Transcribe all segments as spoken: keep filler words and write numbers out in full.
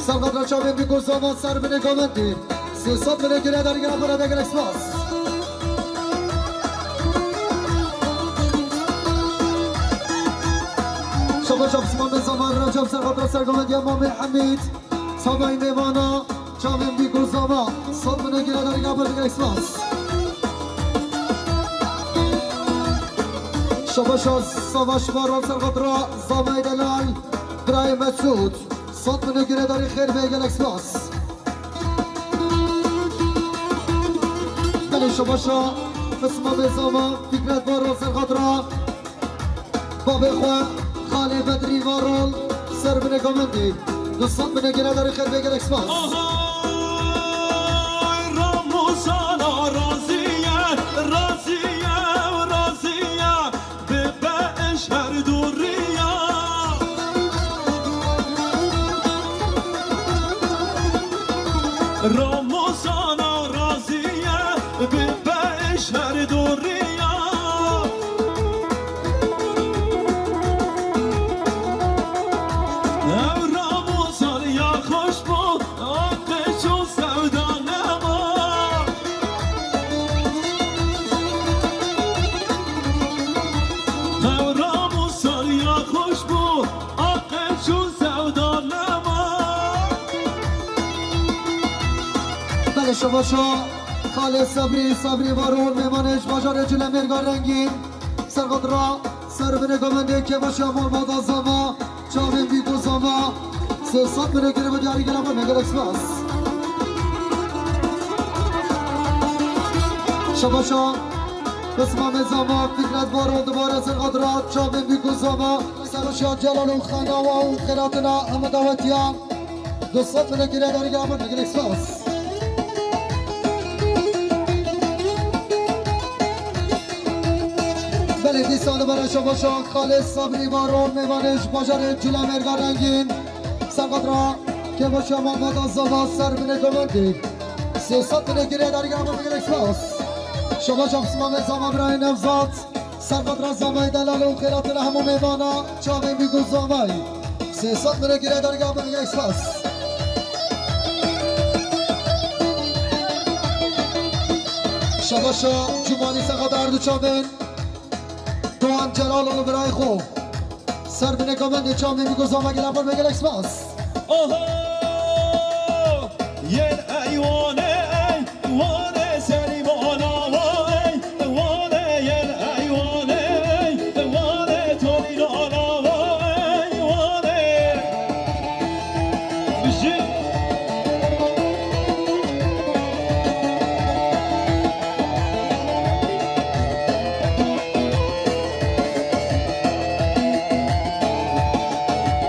Serqatra çavên bî ku zama ser binê govendî. Sê sed binê girêdarî gera xwe re de gelek spas. Şabaş şabaş Mamê Zama Recep serqatra ser govendiya Mamê Hemîd. Savayê mêvana çavên bî ku zama. Sed binê girêdarî gera xwe de gelek spas. Şabaş şabaş Savaş Varol serqatra Zamay Delal. Birayê Mesûd. Sed binê girêdarî xêr bê gelek spas. Belê şabaşa Pismamê Zama Fikret Varol serqatra babê xwe Xalê Bedrî Varol ser binê govendî. Du sed binê girêdarî xêr bê gelek spas. Ahay, Ramuzana razî ye, razî ye, razî ye. Bibe ji her du riya. Ramazana razî ye, bibe ji her du riya. Ew Ramazan ya xweş bû, Aqil çû sewda nema. Ew Ramazan ya xweş bû, aqil çû sewda nema. Belê şabaşa Xalê Sebrî, Sebrî Varol, mêvanê ji bajarê Cilemêrga Rengîn. Serqatra ser binê govendê kêvaşa malbata Zama. Çavên bî ku zama. Sê sed binê girê bi diyarî gera xwe ne gelek spas. Şabaşa Pismamê Zama Fikret Varol dubare serqatra çavên bî ku zama. Serbaşa Celal û Xenawa û xêratina heme dawetiya. Du sed binê girêdarî gera xwe ne gelek spas. Belê dîsa li ber şabaşa Xalê Sabrî Baron, mêvanê ji bajarê Culemêrga Rengîn. Serqatra kêvaşa malbata Zama ser binê govendî. Sê sed binê girêdarî gera xwe ne gelek spas. Şabaşa Pismamê Zama birayê Nevzat. Serqatra Zamayê delal û xêratina hemû mêvana çavên bî ku Zamayê. Sê sed binê girêdarî gera xwe ne gelek spas. Şabaşa Cumalî serqatra her du çavên. Doğan Celaloğlu birayê xwe. Ser binê govendê çavên bî ku Zama gera xwe ne gelek spas. Oho! Yên ey wane ey, wane serî mana ey, wane yên ey wane ey, wane torî nana ey, wane. Bijî.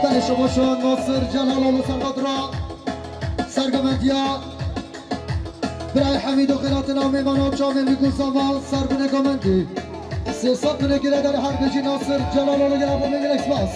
Belê şabaşa Nasir Celaloğlu serqatra sergovendiya. Birayê Hemîd û xêratina mêvana çavên bî ku Zama ser binê govendî. Sê sed binê girêdarî her bijî Nasir Celaloğlu gera xwe ne gelek spas.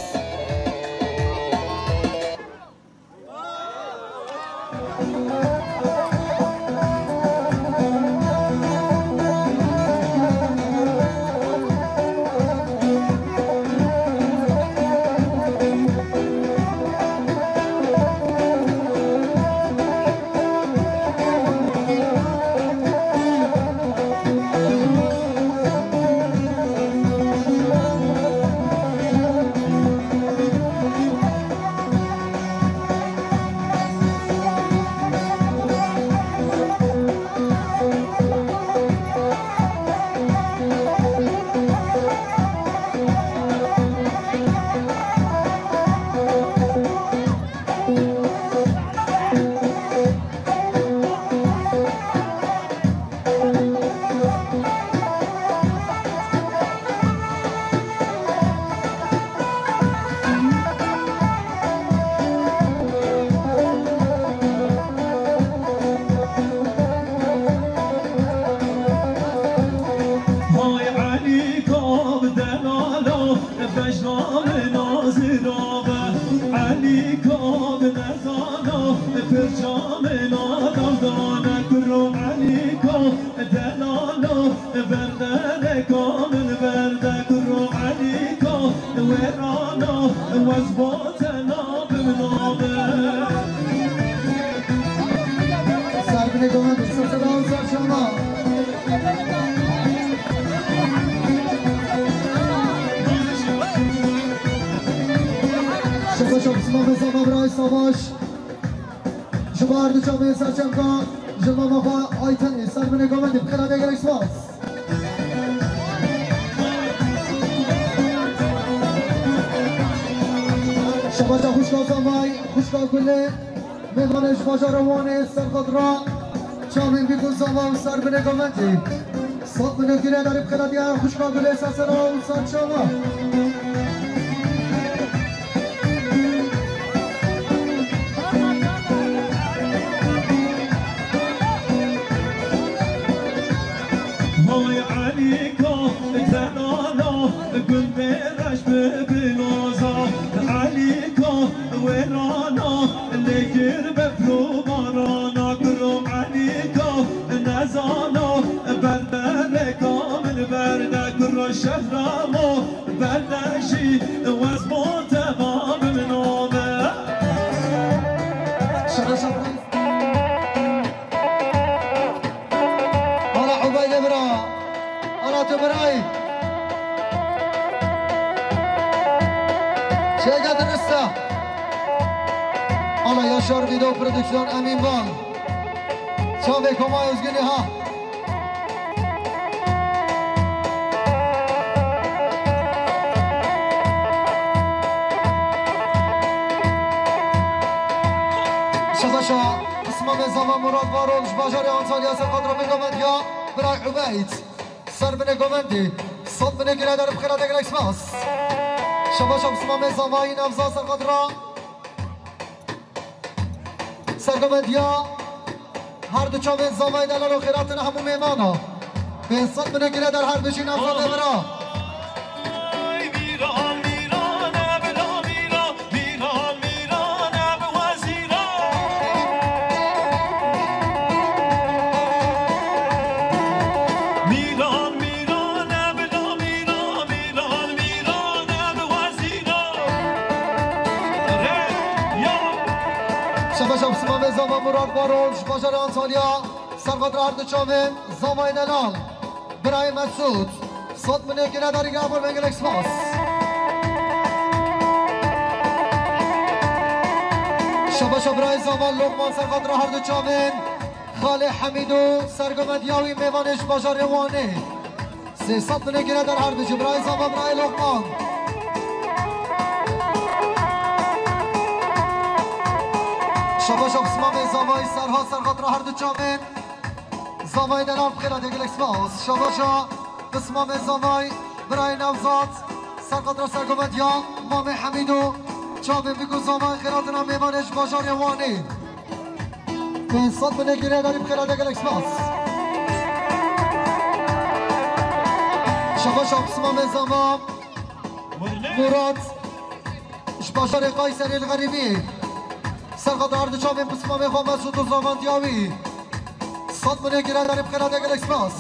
Govendî, ser sedra û ser çava. Şabaş, şabaş, Sima Mezama, Bray Savaş. Ji bo her du çavên serçemka, ji mama xwe Aytenê, ser binê Govendî, bi xêra gelek spas. Şabaşa xwişka Zavay, xwişka Gulê, mêvanê ji bajarê Wanê, ser xwe dira çavên bîk û zava û ser binê Govendî. Sat binê gule derî bi xêra diya xwişka Gulê, ser sera û ser çava. Hay Elîka, zenana, gundê reş bi biloza. Elîka, wêrana, lê kir befr û barana. Kuro Elîka, nezana, ber bereka min berde. Kuro şehra mo, Berdeşî wez bo teva bi min ome. Şere şapkî. Ala Ubeydê bira. Ala tu birayî. Çêke dirista. Ala Yaşar Video Prodüksiyon Emîn Bal. Çavê Koma Özgün'ü ha. Şabaşa, Ismamê Zama Murat Varol, ji bajarê Antalya, ser xatir Govendî ya, Biray Ubeyd. Ser binê Govendî. Sat binê gire der bi xêra gelek spas. Şabaşa, Ismamê Zamayî Nevza, ser xatira. Sergovendiya her du çavên Zavayê delal û xêratina hemû mêvana. Pênc sed binê gire der her du jî Nevza Demira. Şabaş Abdulsamê Zava Murat Baron ji bajarê Antalya, serqatira her du çavên Zavayê delal, birayê Mesûd, sed binê gire derî gavur ve gelek spas. Şabaş birayê Zava Lokman, serqatira her du çavên Xalê Hemîd û sergovendiya wî mêvanê ji bajarê Wanê. Sê sed binê gire der her du jî, birayê Zava, birayê Lokman. Şabaş Abdulsamê Zavayê Serha, serqatira her du çavên Zavayê delal, bi xêra tê, gelek spas. Şabaşa Abdulsamê Zavayê, birayê Nevzat, serqatira sergovendiya Mamê Hemîd û çavên bîk û zavayê xêratina mêvanê ji bajarê Wanê. Pênc sed binê gire derî, bi xêra tê, gelek spas. Şabaş Abdulsamê Zava Murat. Ji bajarê Qayserê li Xerîbî. Serqatira her du çavên Abdulsamê xwe Mesûd û zavendiya wî. Sed binê gire derî, bi xêra tê, gelek spas.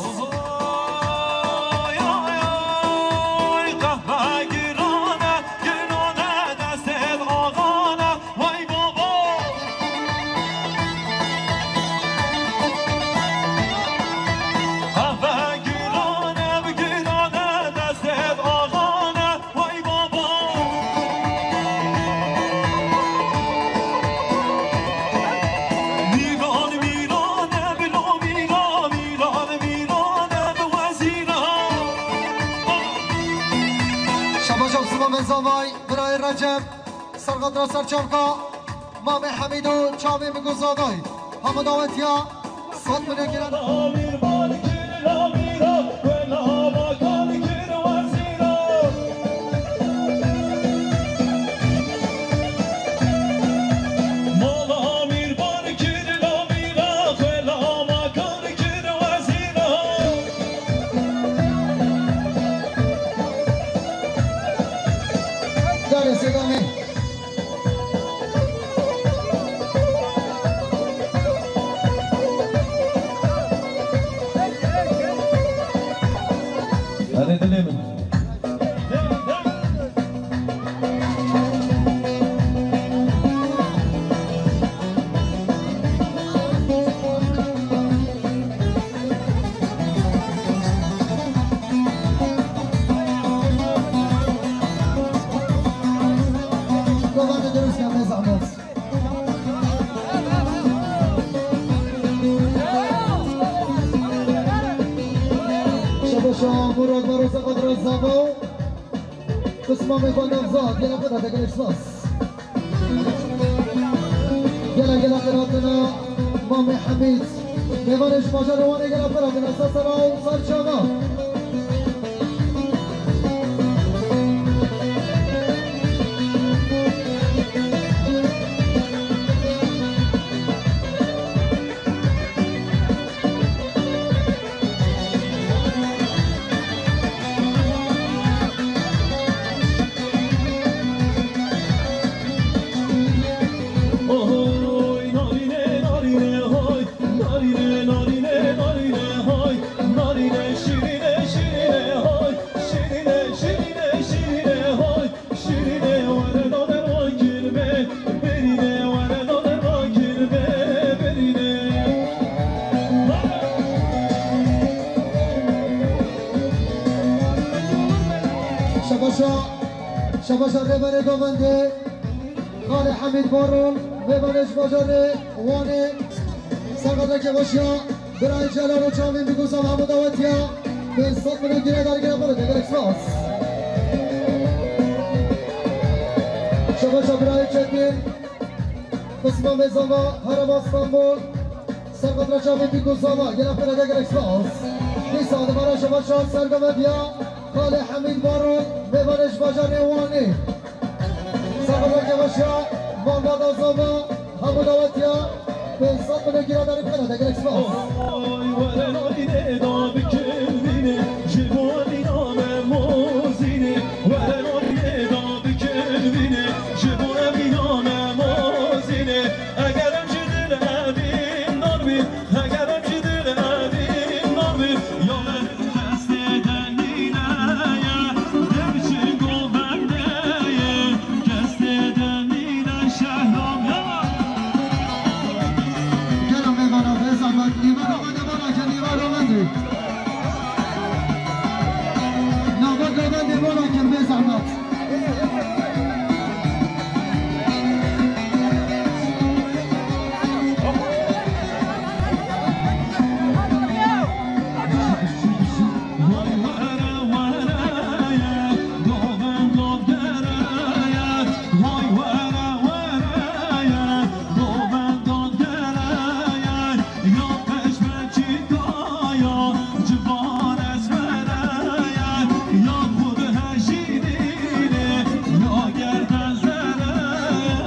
Vay baba. Mîran, mîran e, bilo mîran, mîran, mîran e, bi wezîran. Şabaş Abdulsamê Zavayê, birayê Recep, serqatira serçavka Mamê Hemîd û çavên bîk û zavayê. Hemû dawetiya sed binê gire. Dare sedamê. Hadi dilim. Roza Qadra Zava, qisma mêvan navzad, gelek xwe date, gelek spas. Gelek, gelek xêr hatina Mamê Hemîd. Mêvanê ji bajarê Wanê gelek xwe date, ser sera û ser çava. Ohoy, narîne, narîne, hoy, narîne, narîne, narîne, hoy, narîne, şîrîne, şîrîne, hoy, şîrîne, şîrîne, şîrîne, hoy. Şîrîne were nade rakir be, berîne were nade rakir be, berîne. Şebaşa, şebaşa rêberê govendê, Xalê Hemîd Baron, mêvanê ji bajarê Wanê, serqedrekê weş ya. Birayê Celal û çavên bî ku zava hemû dawetiya pênc sed milyon gire dergire bere de, gelek spas. Şebaşa birayê Çetin, qisma mêzava Herêma Stenbol, serqedra çavên bî ku zava, gelek bere de, gelek spas. Dîsa dibara şebaşa sergovediya Xalê Hemîd Baron, mêvanê ji bajarê Wanê. Serqedrekê weş ya, malbata zava, hemû dawetiya pênc sed milyon gire derî bixêne de, gelek spas. Oy, were narîne da bikin vînê, ji bo evîna me mozînê. Were narîne da bikin vînê, ji bo evîna me mozînê. Eger em ji dil evîn dar bin, eger em ji dil evîn dar bin, ya me destê de nîne ye, dev çi govende ye, destê de nîne şehram ya. Gelo mêvana bê zehmet, nîvara me de vana ke nîvara me de. Nava govendê vana ke bê zehmet. Ya pejmekî kaya, civan ez were ye, ya xwe bihejînî, ya gerden zere ye.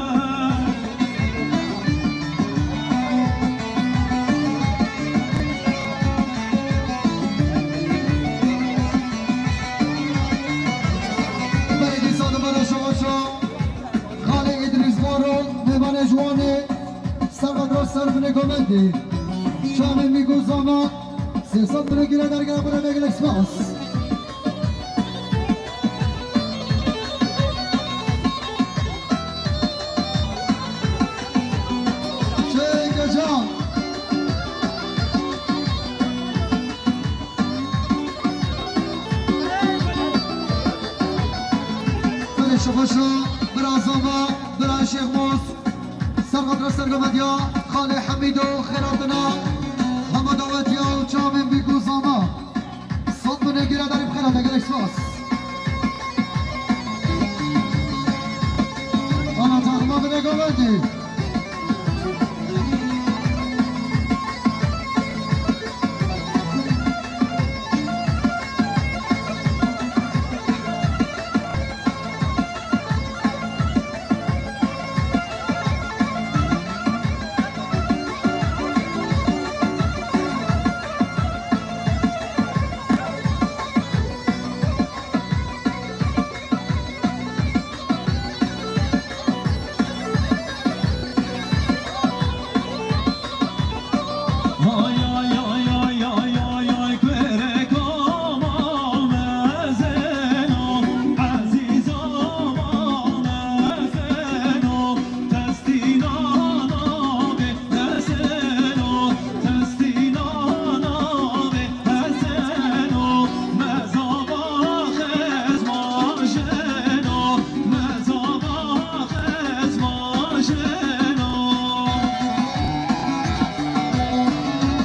Belê dîsa dibara şewaşa Xalê Îdrîs Baron, mêvanê ji Wanê, serqedra serfinê govendê. Çavên wî ku zava, sê sed milyon gire dergire bire, gelek spas. Çêke can. Belê şebaşa, bira zava, bira Şêxmûs. Serqedra sergovediya Xalê Hemîdo, xêr hatina hema dawetiya û çavên bî ku zava. Sed milyon gire derî bixêne de, gelek spas. Ana taxma bide govendî.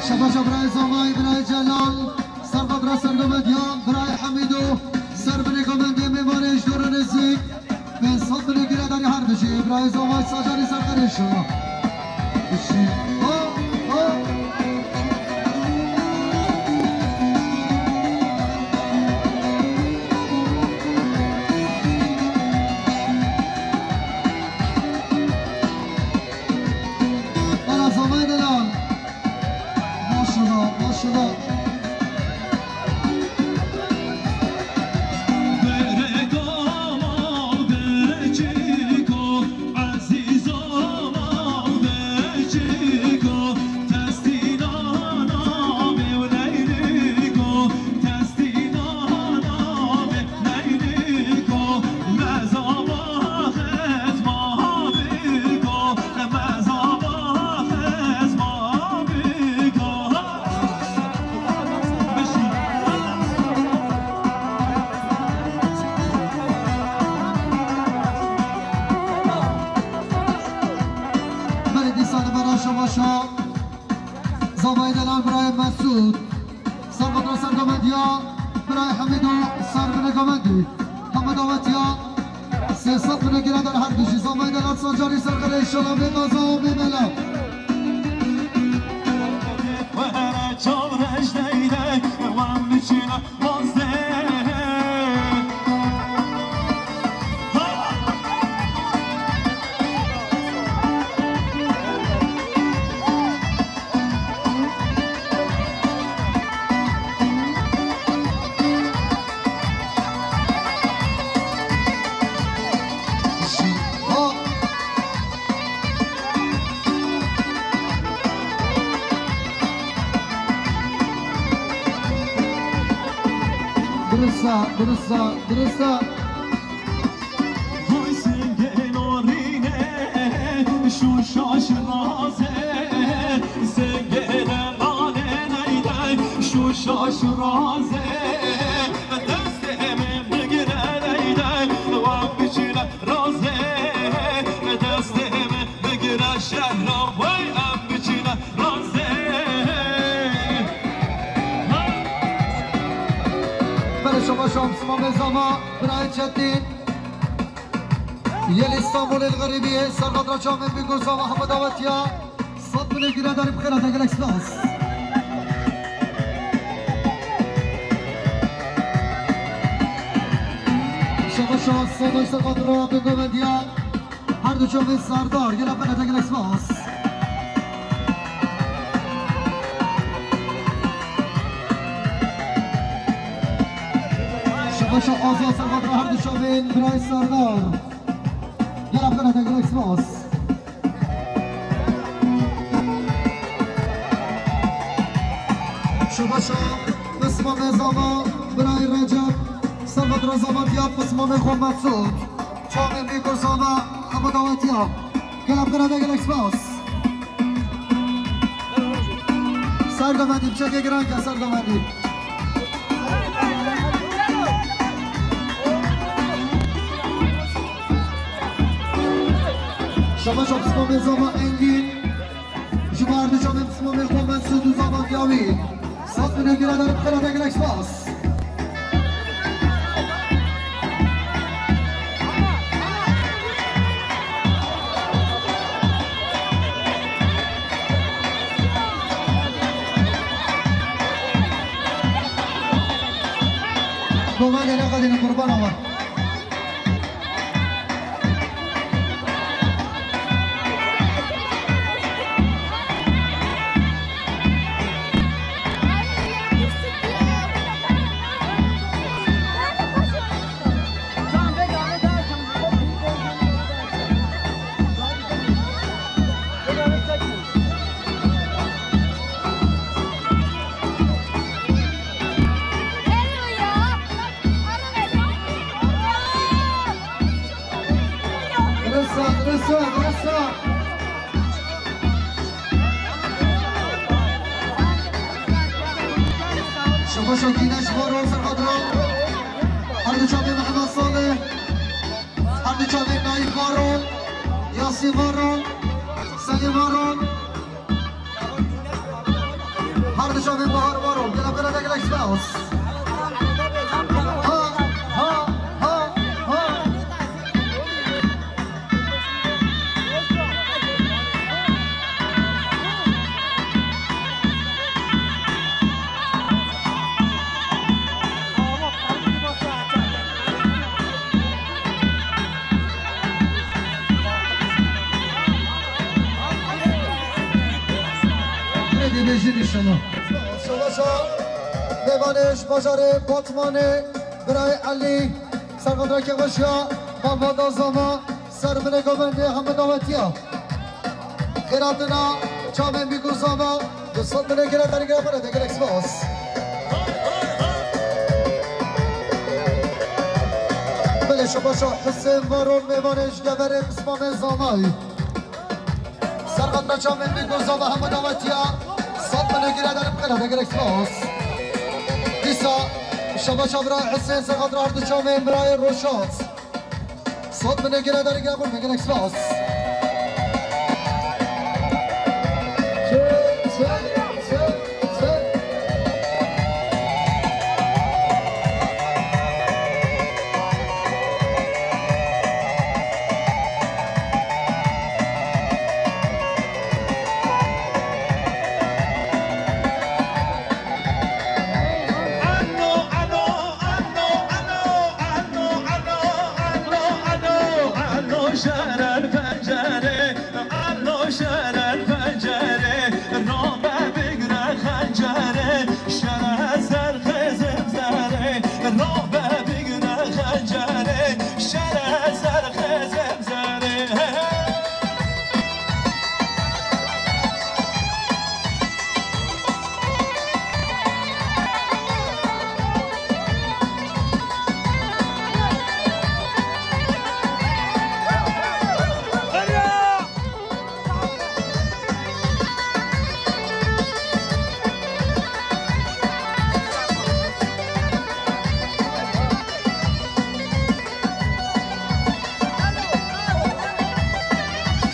Şebaşa birayê Zavayê, birayê Celal, serqedra sergovediya, birayê Hemîd. Ve sot bile giredarî her bijî. Îbrahîm Zavay Sacarî serqerê şima. Ho, ho. Bana Zavay Delal. Maşallah, maşallah. Belê dîsa li bera şemaşa Zavayê Delal birayê Mesûd. Servatra sergovendiya birayê Hemîdo serbine govendî. Hemî dawetiya sê sed bine giredar her dijî. Zavayê Delal Sancarî serqerê inşallah bê gaza bê bela. Dursa, dursa, dursa. Vay singê norîne, şûşa şiraze, singê nane neyde, şûşa şiraze. Destê min bigire neyde, wan biçîne razê. Destê min bigire şehra, wey em biçîne razê. Belê şaba şam sima mezama, birayê Çetin. Yel Îstanbulê li xerîbiyê, servatra çavên bî gozava hema dawetiya. Sed milê giredarî bi xêra te gelek spas. Şaba şans, sodayî servatra bî govendiya. Her du çavên serdar, gelek xêra te gelek spas. Şaba şo Azad servatra her du çavên birayê serdar. Gelek xêra te gelek spas. Şaba şo pismamê zava birayê Recep servatra zavatiya pismamê xwe Mesûd. Çavên bî gozava hema dawetiya. Gelek xêra te gelek spas. Serdemendî, biçekê giran ke serdemendî. Şaba şo pismamê zava Engîn. Ji bo her du çavên pismamê xwe Mesûd û zavatiya wî. Sed milê giredar bi xêra te gelek spas. Govendiya neqedînin, qurbana we. Resa, resa, resa. Şaba şo Gîneş Varon servatra. Her du çavên Mehmet Salih. Her du çavên Naîf Varon. Yasîn Varon. Selîm Varon. Her du çavên Bahar Varon. Gelek xêra te gelek spas. Ha, ha, ha, ha. Bêjin inşallah. Şabaşa mêvanê ji bajarê Batmanê, birayê Elî, serqedra kêxweşiya, Mehmeda Zama, ser binê govendê hemû dawetiya. Xêratina çavên bî ku Zama, du sed binê gire derî gire xwe re de gelek spas. Belê şabaşa Hisên Varo mêvanê ji geverê pismamê Zamayî. Serqedra çavên bî ku Zama hemû dawetiya, sed binê gire derî bixwe re de gelek spas. Dîsa şabaşa birayê Hisên serqedra her du çavên birayê Roşat. Sed binê gire derî gire xwe re de gelek spas.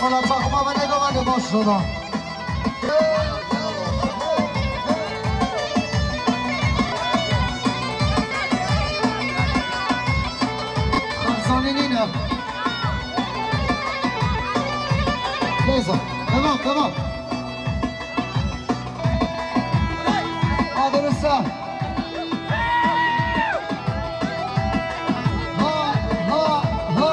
Wala çaxma me negava de baş şoda. Xemsanî nîne. Neyse. Tamam, tamam. Adırısa. Ha, ha, ha.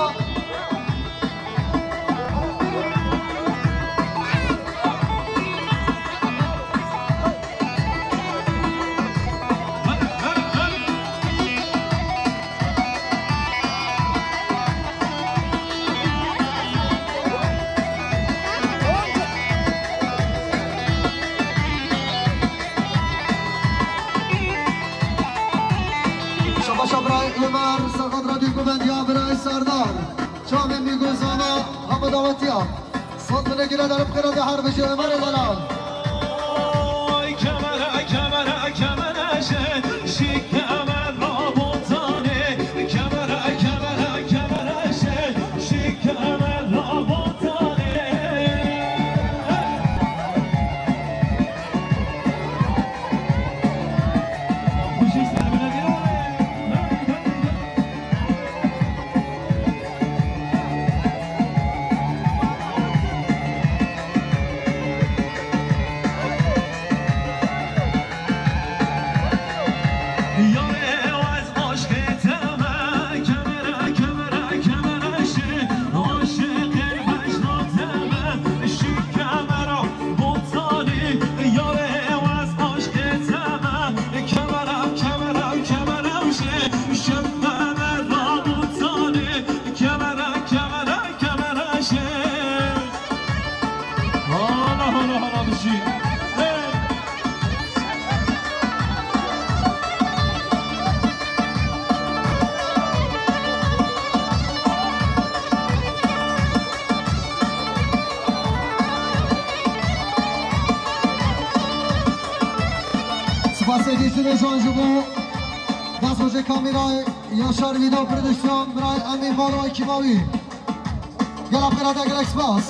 Şabaşa birayê Ömer, serqedra dî ku bendiya birayê Serdar. Çavên bî ku Zama, hemû dawetiya. Sed binê gire derî bixwe re de her bijî Ömerê zelal. Oy, kemere, kemere, kemere, şi, şi, kemera botanê. Kemere, kemere, kemere, şi, şi, kemera botanê. Spasê dîstinê jan ji bo destxoşê kamerayê Yaşar Video Production, birayê Emîn Varo Kîmawî. Gelek xêr hate, gelek spas.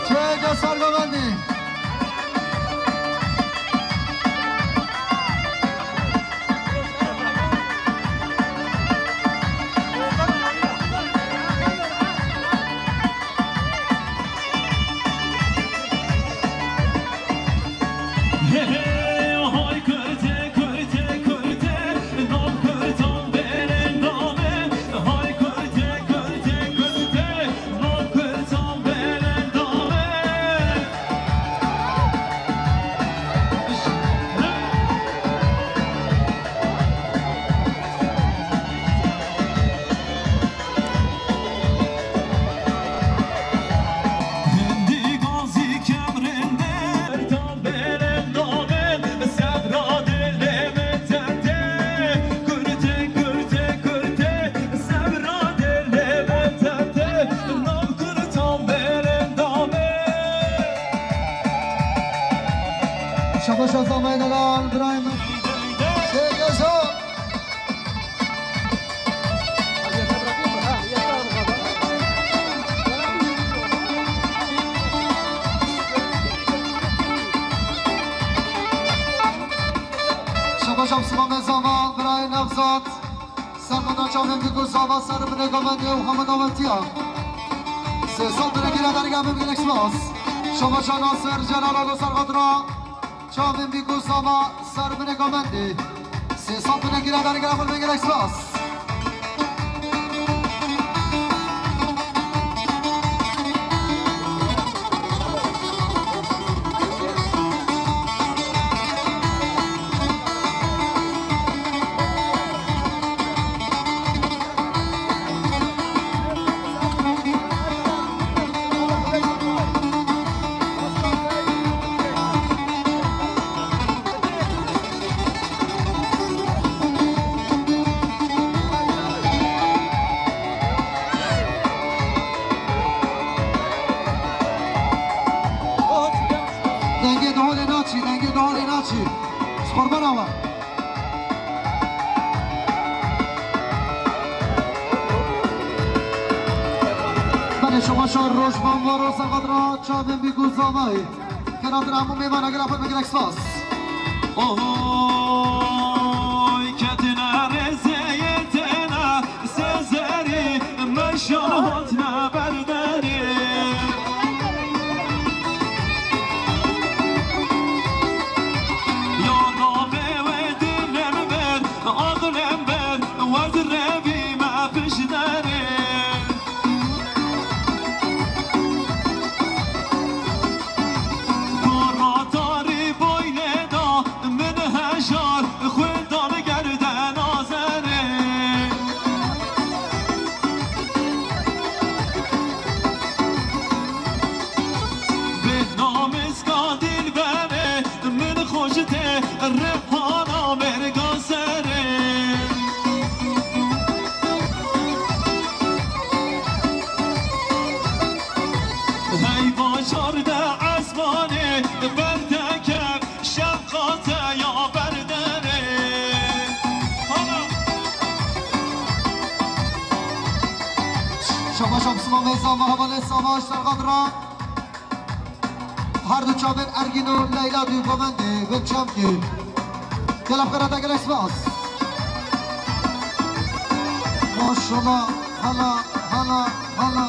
Çê de sergovendî. Zaman helal, İbrahim. Şey, yaşa. Şabaş Abdullah Mezama, Brian Nevzat. Serqadra çavên bî ku zava ser binê govendê û hema dawetiya. Sê sal binê gire derge bin gelek spas. Şabaşa Nasir Celal alo serqadra çavên bî ku zava ser binê govendê. Sê sal binê gire derge bin gelek spas. Dengê diholê naçî, dengê diholê naçî. Ji qurbana we. Belê şema şar roj van varo serqadra çavên bî ku zavayê. Kera dira hemû mêvana gera xwe me gerek spas. Oy, ketine rêzeyê têne sezerî, meşan hotne berderî. Ya navê wê dilem ber, aqlem ber, wez revî me pişt derê. Kara tarî boynê da min hejar xwindan gerde nazerê. Bi namiska dilberê min xweş tê rihana mêrga serê. Hey bajar de esmanê berdeke şefqate ya berderê. Şabaş Abdullah Mezama, hevalê Savaş serqadra. Her du çavên Ergîn û Leyla dû govendê bin çemkê. Gelek xêr hate, gelek spas. Maşallah, hala, hala, hala.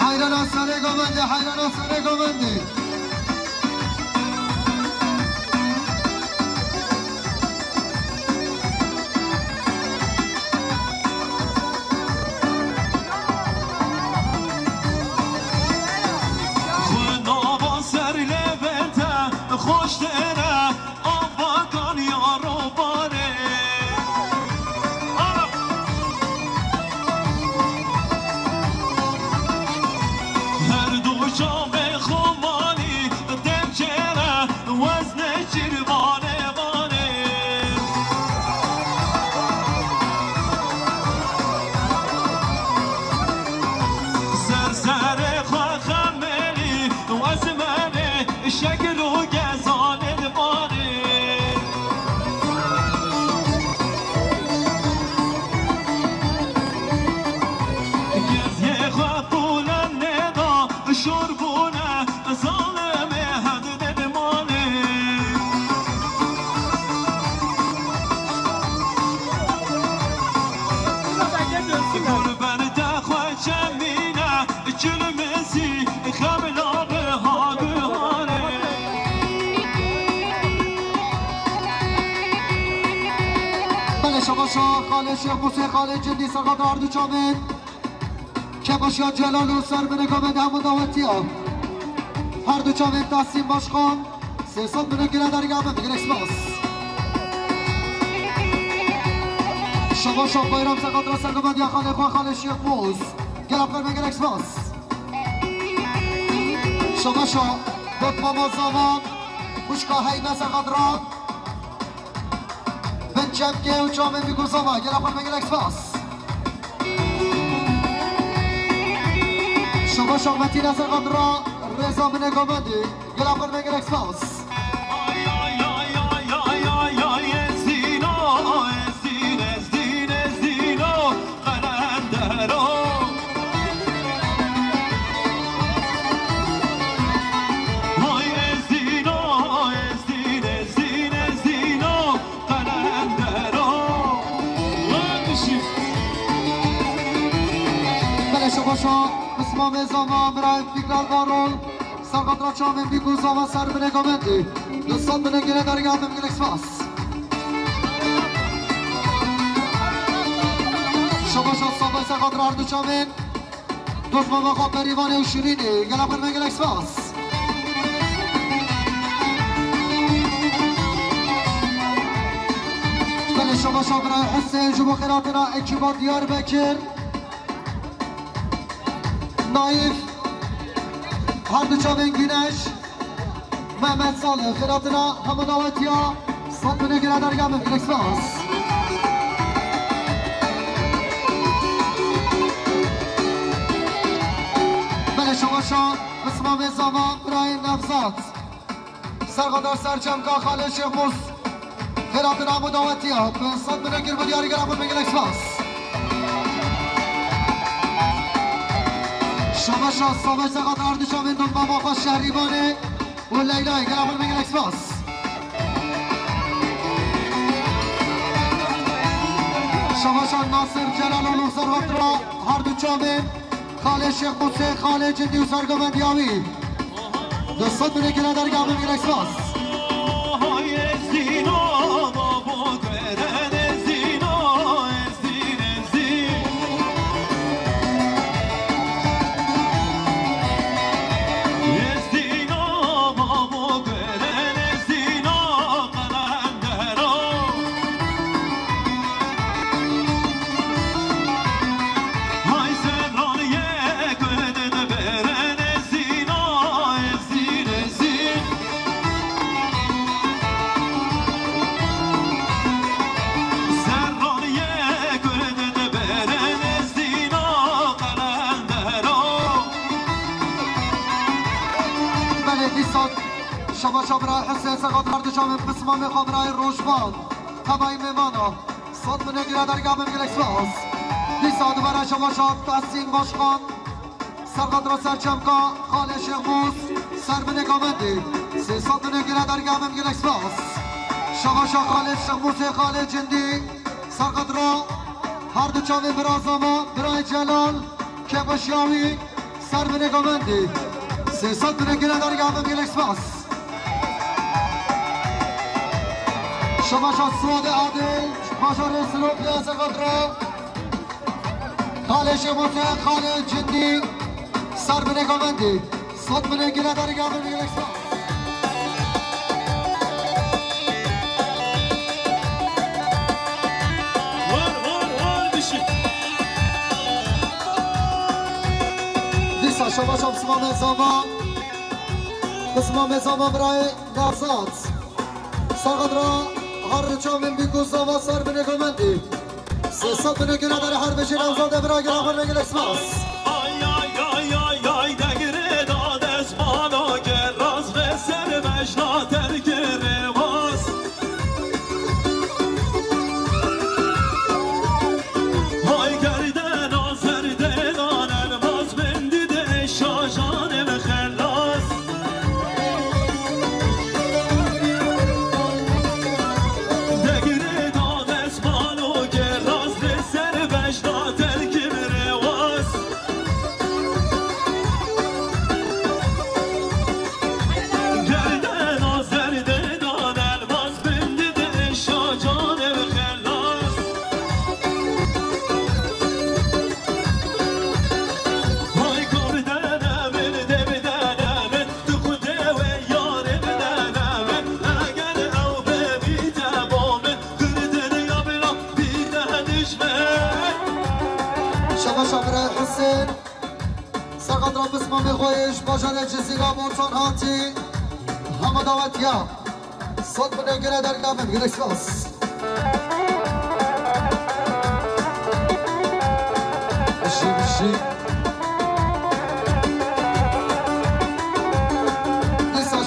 Heyrana serê govendê, heyrana serê govendê. Xwe nava ser levente, xweş dere, avakan ya robarê. Her du çavê xumanî, demkere, weznê çirvanê vanê. Ser serê xwe xemelî, wezmenê, şekil û gezanê dibanê. Keziyê xwe qûlen nêda, şor bûne, zalimê hend dê dimanê. Gurbete xwe çemîne, çilmesî, xemla bi ha guhanê. Belê şabaşa xalê Şêx Musê, xalê Cindî, serqadra her du çavên. Kebaşiya Celal û ser binê govendê hemû dawetiya. Her du çavên Tasîm Başkan. Sê sed binê gire derga me, gelek spas. Şabaşa Bayram serqadra ser govendiya xalê xwe, xalê Şêx Mus. Gelek xêr me, gelek spas. Şabaşa Botmama Zaman, xwişka Heyme serqadra. Bin çemkê û çavên bî ku zava, gelek xêr me, gelek spas. Şabaş Ahmetî Neser Qadira, rêza binê govendê, Gelek xwe gelek spas. Ay, ay, ay, ay, ay, ay, ay, Ezdîno, Ezdîn, Ezdîn, Ezdîno, Qelendero. Ay, Ezdîno, Ezdîn, Ezdîn, Ezdîno, Qelendero. Belê, şabaşa, Mismamê Zama, Birayê Fikret Varol. Serqatra çavên bî ku zava ser binê govendî. Du sed binê gire dergah bim, gelek spas. Şabaşa, sabay serqatra her du çavên. Dozmama xwe Berîvanê û Şirînê. Gelek xwe gelek spas. Belê, şabaşa birayê Husên ji bo xêratina ekîba Diyarbekir. Naif, her du çavên Güneş, Mehmet Salih, xêratina hemû dawetiya, sed binê gire dergah bim, gelek spas. Belê, şabaşa, Mismamê Zama, birayê Nevzat. Serqatra Serçemka, Xalê Şêxmûs. Xêratina hemû dawetiya, bi sed binê gir bi diyarî gera xwe, gelek spas. Şabaşa, sabay serqatra her du çavên dozmama xwe Şehrîvanê û Leylayê, gera xwe, gelek spas. Şabaşa, Nasir Celaloglu, serqatra her du çavên. Xalê Şêxmûsê, Xalê Cindî û sergovendiya wî. Du sed binê gire dergah bim, gelek spas. Belê, dîsa şabaşa birayê Husên, serqatra her du çavên, Pismamê xwe birayê Rojvan, Tebayê Mêmana. Sed binê gire dergah bim, gelek spas. Dîsa dubare şabaşa Tahsîn Başkan. Serqatra Serçemka, Xalê Şêxmûs, ser binê govendî. Sê sed binê gire dergah bim, gelek spas. Şabaşa Xalê Şêxmûsê, Xalê Cindî. Serqatra her du çavên bira Zama, birayê Celal, kêfxweşiya wî. Ser binê govendî. Sê sed binê gire dergah bim, gelek spas. Şabaşa Suadê Adil, bajarê Silopiya, serqatra Xalê Şêxmûsê, Xalê Cindî, ser binê govendî. Sed binê gire dergah bim, gelek spas. Dîsa şabaşa Pismamê Zama. Pismamê Zama birayê Nevzat. Serqatra her du çavên bî ku zava ser binê govendî. Sê sed binê gire dergah bim, Nevzatê bira, gera xwe, gelek spas. Ay, ay, ay, ay, ay, degirê da dest bano, geraz ve ser vejna terkê rêwas. Hay gerdena zerdê dan elmas, bendî de şajanê me xelas. Degirê da dest bano, geraz ve ser vejna terkê rêwas. Gerdena zerdê dan elmas, bendî de şa canê xelas. Vay kordene min, devdene min, tu xudê wê yarê bidene min. Eger ew bibîte bo min, girdin ya bila bîte dijmin. Şabaşa birayê Husên. Serqatra Pismamê xwe yê ji bajarê Cizîra Botan hatî. Hema dawetiya. Sed binê gire dergah bim, gelek spas. Bişî, bişî. Dîsa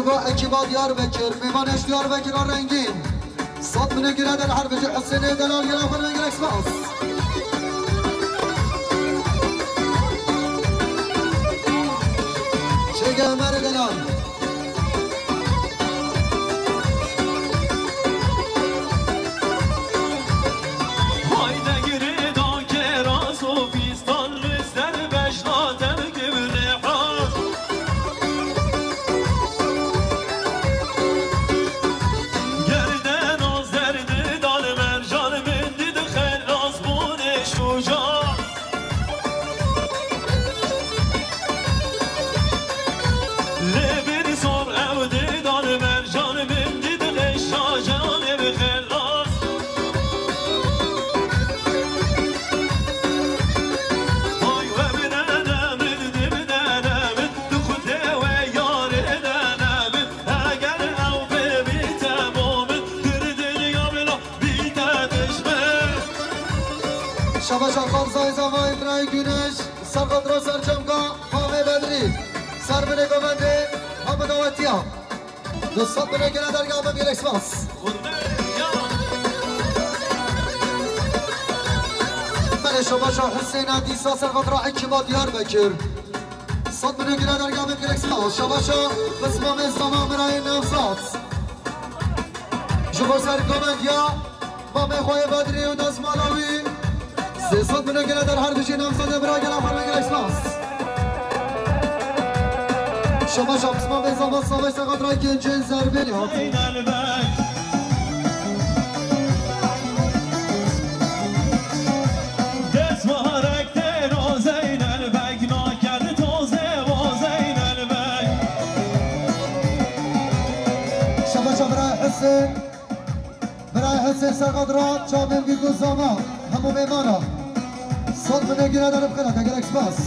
Ekiba Diyarbekir, mêvanê ji Diyarbekira rengîn. Sed milyon gire der her bijî Husênê Delal, gelek xwe gelek spas. Çêge Ömer Delal. Hayde girê da kera sofî. Şabaşa Xalzayê Zavayê Birayê Güneş, Serqatra Serçemka, Mamê Bedrî, Serbinê Govendê, Hemû dawetiya. Du sed milyon gire dergah bim, gelek spas. Belê şabaşa Huseyna dîsa Serqatra Ekiba Diyarbekir. Sed milyon gire dergah bim, gelek spas. Şabaşa Pismamê Zama Birayê Nevzat. Ji bo ser Govendiya. Mamê xwe yê Bedrî û destmala wî. Sê sed milyon gire der her dijî namzadê bira gela xwe gelek spas. Şama şapsma bê zava savaş seqat ra gencên Zerbêlî hat. Destmarek têno Zeynel Beg, nakerd tozê bo Zeynel Beg. Şama şapra Husên. Birayê Husên Serqat ra çavên vî ku zama hemû mêmana. Sed milyon gire derib xelete, gelek spas.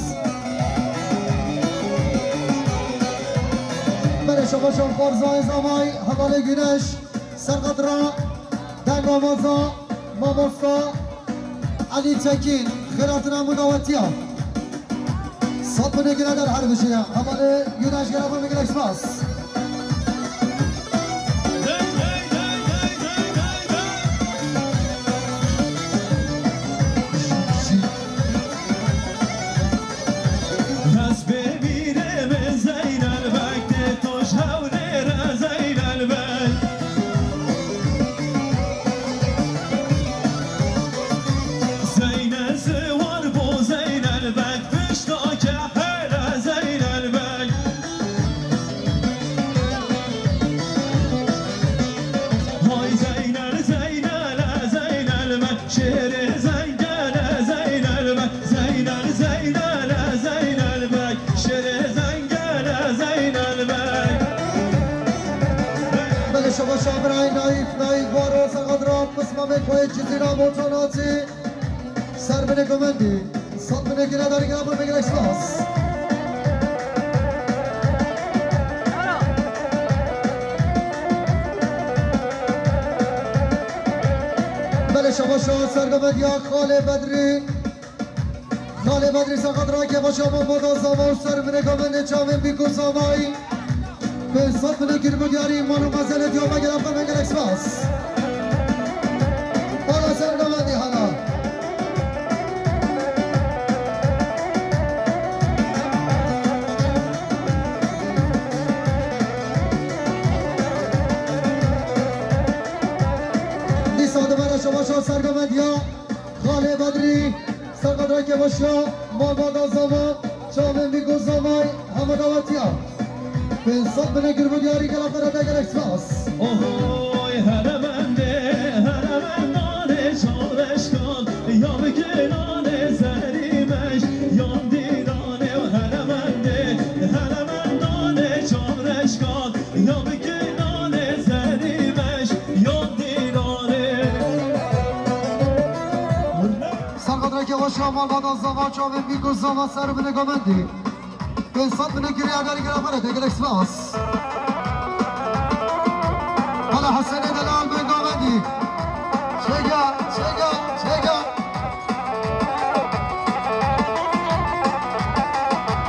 Belê şabaşan Xwarzayê Zamay, Hevalê Güneş, Serqat ra, Deng Amaza, Mamosta, Elî Tekîn, xêratina mû dawetiya. Sed milyon gire der her bijî. Hevalê Güneş gere bû gelek spas. Şêrê Zeynele Zeynel Beg, Zeynel, Zeynele Zeynel Beg, Şêrê Zengele Zeynel Beg. Belê şabaşa birayê Naîf, Naîf Varo, Serqatra, Pismamê Koyê Cizîra Botanatî, Serbinê Gomendî. Sed milyon gire dergah bim, gelek spas. Belê şabaşa Sergovediya Xalê Bedrî. Xalê Bedrî Serqatra Kebaşa Mamada Zava û Serbinê Gomendê çavên bî ku zavayî. Pênc sed milyon kir bi diyarî mal û mezelê diya me gelek xwe gelek spas. Hala ser Govendî hala. Dîsa dibere şabaşa Sergovediya Xalê Bedrî. Serqatra Kebaşa, Mamada Zava, çavên vî ku zavay, hemû dawetiya. Pênc sed milyon kir bi diyarî gela xwe re de gelek spas. Ohoy, heremendê, heremendanê çavreşkan, ya bi kinanê zerî meş, yan dîdanê û heremendê, heremendanê çavreşkan, ya bi kinanê zerî meş, yan dîdanê. Serqadrekê weşiya malbata zava çavên bî ku zava ser binê Gomendî. Pênc sed binê giriya derî gira xwe re tê gelek spas. Hala Hesenê Delal bên Gomendî. Çêga, çêga, çêga.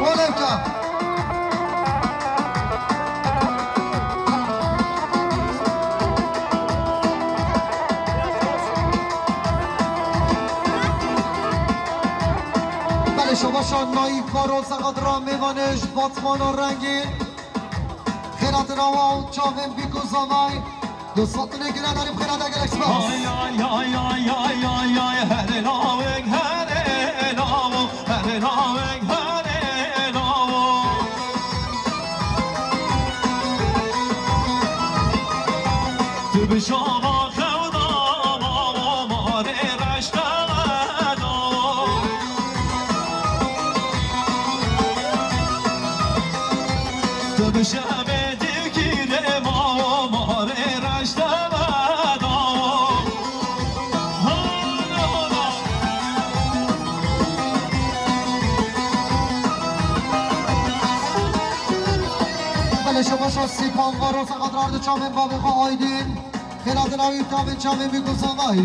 Olevka. Şabaşa Naîf Varo, seqet ra mêvanê ji Batmana Rengîn. Xêratina wa û çavên bîk û zavay. Du sed binê gire darî, xêrata gelek spas. Ay, ay, ay, ay, ay, ay, ay, herê lawek, herê lawo, herê lawek, herê lawo. Tu bi şava xewda ma, ma, ma, rê reşte dawo. Tu bi şevê dîkî dê ma, ma, rê reşte dawo. Belê, şabaşa Sîpan Varo, seqet ra ardi çavên bavê xwe Aydîn. Xêratina wî û çavên bîk û zavay.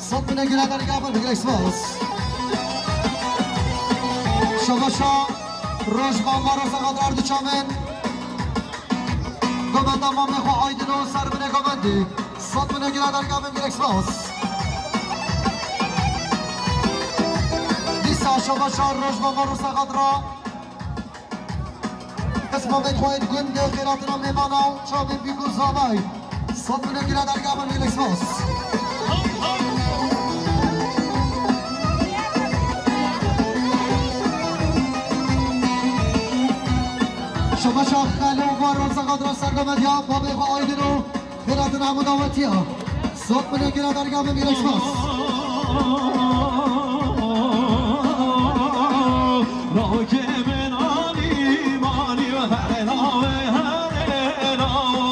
Sed binê gire darî, gelek spas. Şabaşa Rojvan Varo, seqet ra ardi çavên. Govenda mamê xwe Aydin û ser binê govendî. Sed binê gire darî, gelek spas. Dîsa şabaşa Rojvan Varo, seqet ra. Qisma me xwe gund û xêratina mêvana û çavên bîk û zavay. Sed binê gire darî, gelek spas. Şabaşa Xelo Varo, seqet ra ser govendî ya bavê xwe Aydin û xêratina hemû dawetiya. Sed binê gire darî, gelek spas. Rokê min anî manî, herê lawê, herê lawo.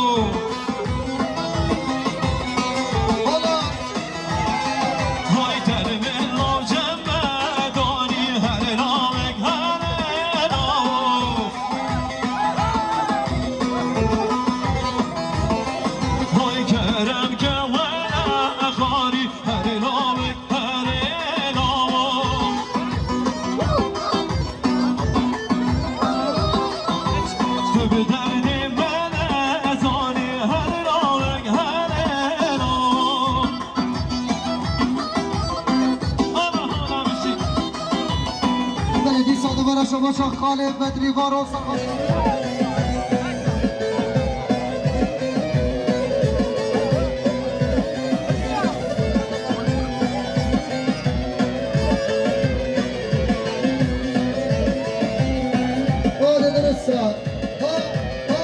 Hay termê law cem me danî, herê lawek, herê lawo. Hay kerem ke were xarî, herê lawek, herê lawo. Tu bi derdê me nezanî, herê lawek, herê lawo. Belê, dîsa dubare şabaşa Xalê Bedrî Varo, seqet. Olê, dirist e. Ha, ha.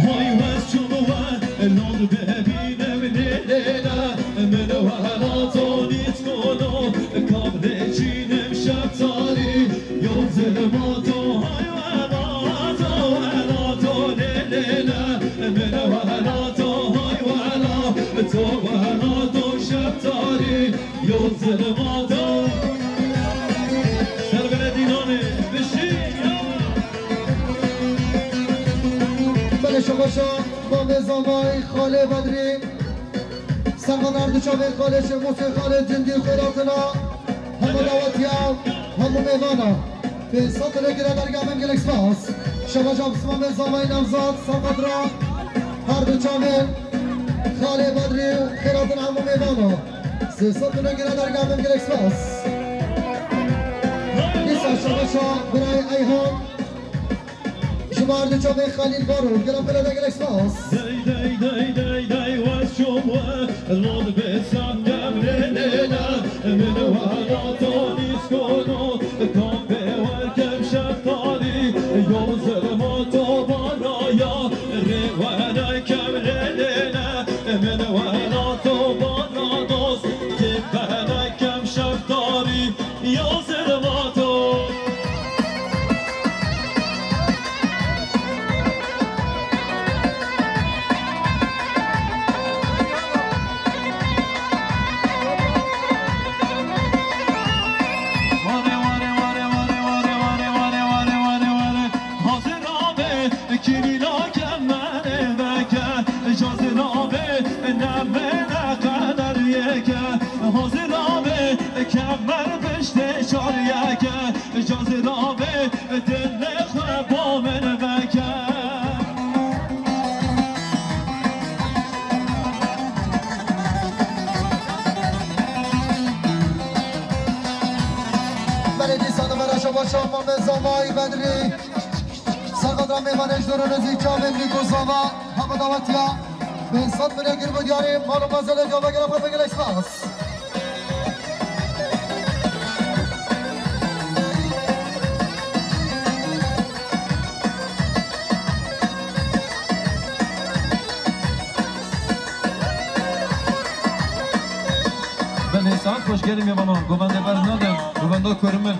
Hay wes çûm we, lond bibînim lê lê le. Min welato nîskono, kam rêçînim şeftalî. Yo zilmato, hay welato, welato lê lê le. Min welato, hay wela, to welato şeftalî. Yo zilmato. Ser beledînanê bişî. Belê, şabaşa mamê zavay Xalê Bedrî. Servan Erdiçavê, Xalê Şemûsê, Xalê Cindî, xêratina hemû dawetiya, hemû mêvana. Pênc sed lê gire darî, gelek spas. Şabaşa mamê zavay Nevzat, seqet ra her du çavên Xalê Bedrî û xêratina hemû mêvana. Sê sed binê gire darî, gelek spas. Dîsa şabaşa birayê Eyhan. Ji me ardi çavê Xelîl Varo, gelek pele de gelek spas. Dey, dey, dey, dey, dey, wes çûm we, lod bêsem gemrê lê le, min welato nîskono, kam pê werkem şeftalî, yo zilmato baraya, rê wene kemrê lê le, min welato barados, kê bene kem şeftalî. Yo zilmato. Ware, ware, ware. Hazir abe, kirîna kemere veke, cazir abe, nemene qeder yeke. Hazir abe, kemer piştê çar yeke. Cazir abe, dilê xwe bo min veke. Başa Mamed Zavayî Bedrî. Serqedra mêvanê ji dor û nêzî çavên mîk û zava hema dawetiya. Bin sed milê girb û diyarê mal û mezelê diya vegere xwe vegere spas. Belê, saet xweş gelî mêvanan. Govende ber nadin. Govenda Kurmil.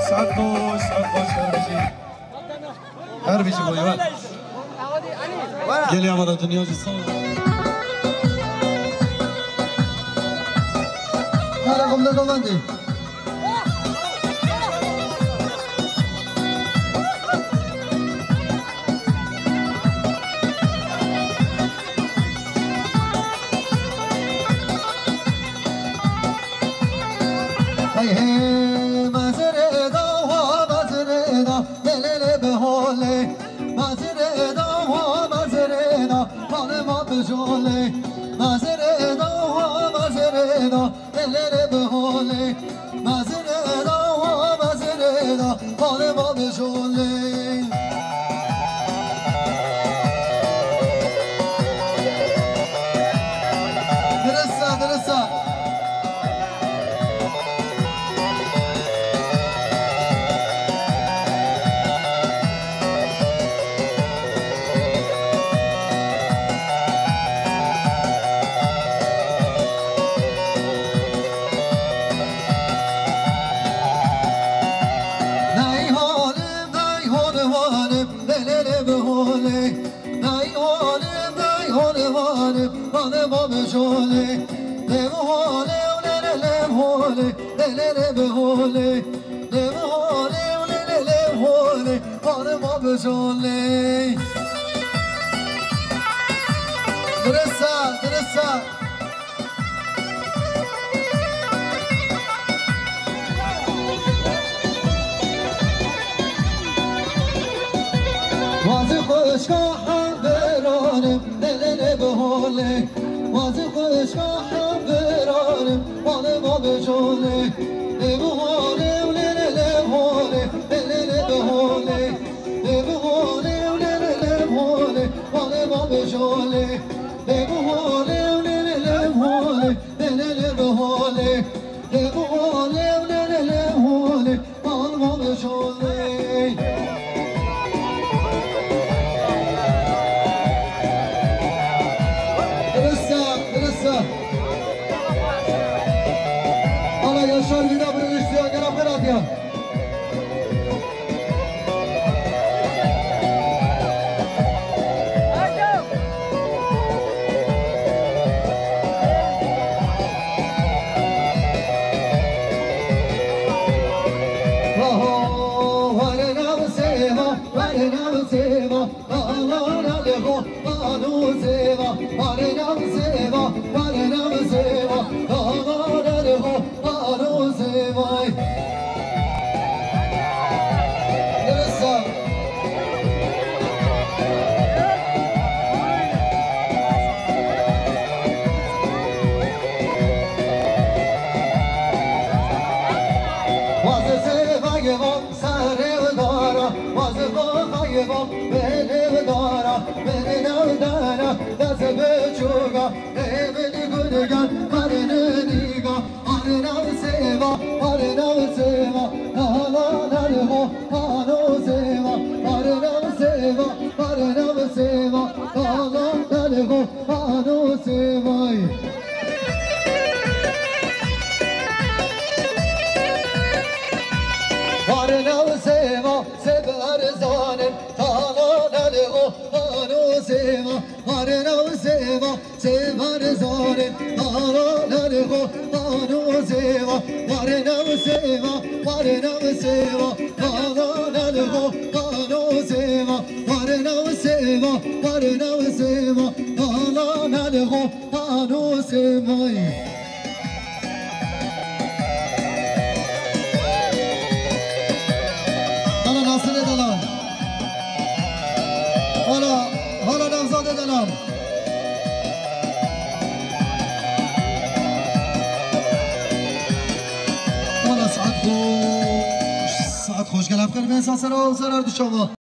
Saet baş, saet baş, her bijî. Her bijî boy ver. Gelê Amara dinya jî sağ ol. Merhaba, ne zaman değil? Hey hey, mazere da, ha mazere da, le le le be ho le. Mazere da, ha mazere da, hale ma be jo le. Mazere da, ha mazere da, le le le be ho le. Mazere da, ha mazere da, hale ma be jo le. Dirisa, dirisa. Ney halim, ney hole halim, le le le be hole. Ney halim, ney hole halim, hale ma be jole. Le be hole, le le le hole, le le le be hole. Le be hole, le le le hole, hale ma be jole. Dirisa, dirisa. Wazî xwişka hemveranim, le le le be hole. Wazî xwişka hemveranim, hale ma be jole. Le be hole, le le le hole, le le le be hole. Le be hole, le le le hole, hale ma be jole. Le be hole, le le le hole, le le le be hole. Le be hole, le le le hole, hale ma be jole. Dirisa, dirisa. Ala Yaşar Vida bir üstü ya, gel, beraber at ya. Serê û dara, wazî xwe xayê xwe, belê û dara, belê û dara, dest biçûka, ê min gulga, karê nîga, arê nav sêva, arê nav sêva, nala nalê xwe, ano sêva, arê nav sêva, arê nav sêva, nala nalê xwe, ano sêvay. Varna sêva, sêva re zanin, tala nalê xwe, ano sêva. Varna sêva, sêva re zanin, tala nalê xwe, Qano zêva, warê ne zêva, warê ne zêva, qano ne li xo, qano zêva, warê ne zêva, warê ne zêva, qano ne li xo, qano zêva. Hala Nasirê Delan. Hala, hala Nevzadê Delan. Hala saet xweş, saet xweş. Gel hevkarî bên sa sera û ser her du çava.